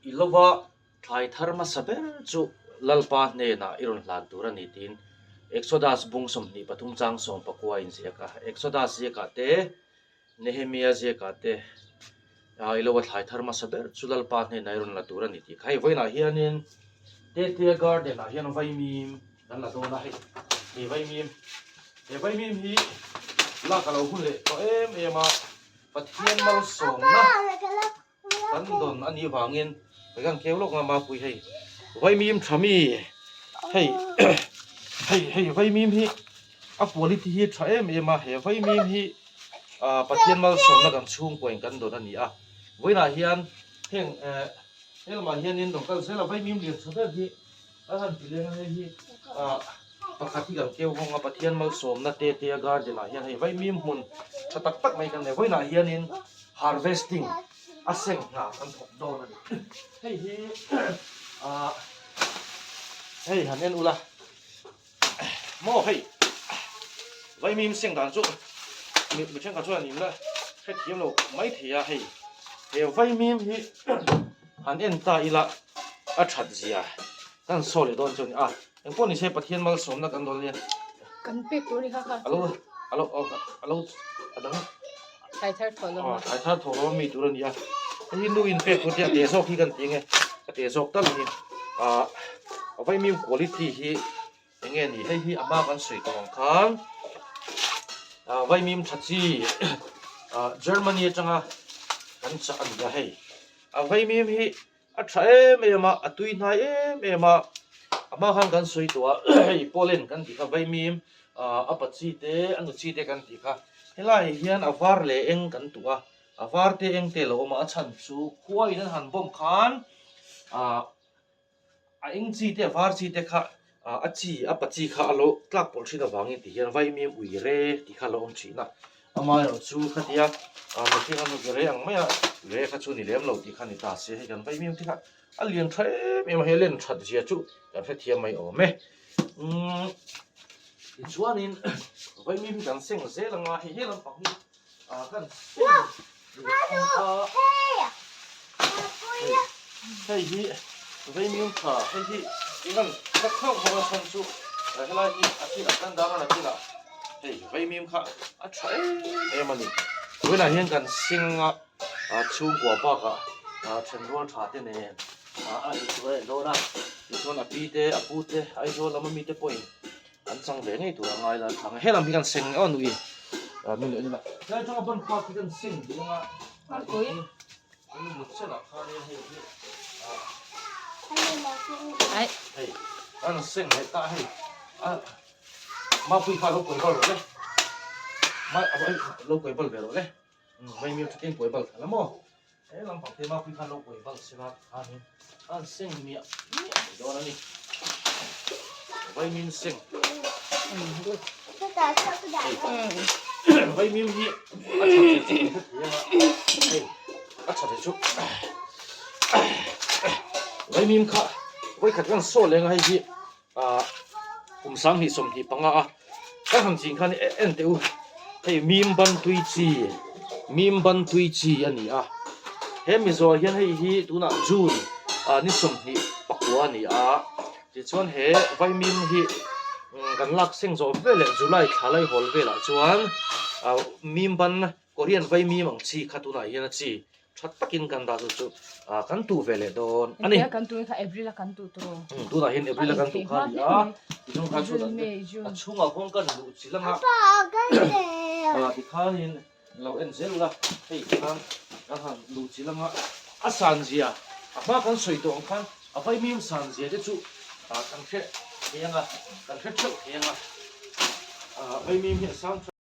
I lova thlai thar hmasa ber chu Lalpa hnenah i rawn hlan tur a ni tiin Exodus bung 23 chang 19 a inziak a. Exodus ziakah te, Nehemia ziakah te i lova thlai thar hmasa ber chu Lalpa hnenah i rawn la tur a ni tih kha hei vawiinah hianin Tetea Garden ah hian vaimim kan la dawn a hei, he vaimim, he vaimim hi lak a lo hun leh tawh em em a, Pathian malsawmna kan dawn a nih vangin ka kan keu lawk ngam a pui hei vaimim tha mi hei hei hei vaimim hi a quality hi tha em em a he vaimim hi ah Pathian malsawmna kan chhungkuain kan dawn a ni a vawiinah hian heng eh he lamah hianin rawn kal zel a vaimim lian tha ber hi Kan han ti leng a hei hi ah pakhat hi kan keu hawng a Pathian malsawmna te te a garden ah hian hei vaimim hmun tha tak tak mai kan nei vawiinah hianin harvesting a seng hna kan thawk dawn a ni hei hi ah hei han en ula maw hei vaimim seng dan chu mi mi thenkhat chuan in la hrethiam lo mai thei a hei he vaimim hi Han en ta ila a that zia kan saw leh dawn chu a ni a, engpawh ni se Pathian malsawmna kan dawn ania. Kan pek tur a ni kha kha. A lo a lo a lo a dang. Thlai thar thawh lo. Thlai thar thawh lo a mi tur a ni a, hei hi nu in pek tur te a te zawk hi kan ti ange, a te zawk tal a ni. Ah vaimim quality hi eng nge ni hei hi a hma kan sawi tawh ang khan ah vaimim tha chi ah Germany atanga kan chah a ni a hei a vaimim hi a tha em em a a tui hnai em em a a hma khan kan sawi tawh a hei pollen kan tih kha vaimim ah a pa chi te a nu chi te kan tih kha helai hian a var leh eng kan tuh a a var te eng te a lo awm a a chhan chu khua in an han bawm khan ah. A eng chi te a var chi te kha a chi a pa chi kha a lo tlak pawlh thin avangin ti hian vaimim ui re tih kha a lo awm thin a, amaherawh chu khatia mihring an ui re ang mai a re kha chu ni lem lo tih kha a ni ta se hei kan vaimim te kha a lian tha em em a hei a len that zia chu kan hrethiam mai awm e umm tichuanin vaimim hi kan seng zel ang a hei he lampang hi Hei hi vaimim tha hei hi ingan ka khauh bawk a chhan chu helai hi a thil ah kan dang a la thil ah hei vaimim kha a tha em em a ni tunah hian kan sing a chhungkua bakah thenrual tha te nen a intur a en dawn a tichuan a pi te a pu te Aizawl lama mite pawhin An chang ve ngei tur a ngai la thang he lam hi kan seng aw nui min leh nila tlai atanga ban park hi kan seng duh anga in mut chen ah khan hei hi hei kan seng leh ta hei a mapui kha lo kuai bal rawh le mai lo kuai bal ve rawh le mai mi thatin kuai bal thala maw He lampang te mapui khan lo kuai bal sela tikhanin an seng miah miah mai dawn a ni. Vaimim seng. Hei vaimim hi a tha ve chu kan hre thei anga hei a tha ve chu vaimim kha vawikhat kan saw leng a hei hi ah kum 2025 a kan han ching khan en teh u hei mim ban tui chi mim ban tui chi a ni a he mizo ah hian hei hi tunah june ah ni 29 a ni a tichuan he vaimim hi kan lak seng zawh veleh july thla laihawl velah chuan ah mim ban Korean vaimim ang chi kha tunah hian a chi tha takin kan dah chu chu ah kan tuh ve leh dawn a ni. Engtia kan tuh kha April a kan tuh tur aw. Um tunah hian April a kan tuh kha a ni a tichuan kha chu a chhungah khawn kan luh chi lang a ah tikhanin lo en zel ula hei khan kan han luh chi lang a a san zia a hma kan sawi tawh ang khan a vaimim san zia te chu ah kan hre thei ang a kan hre theuh thei ang a ah vaimim hi a sang tha.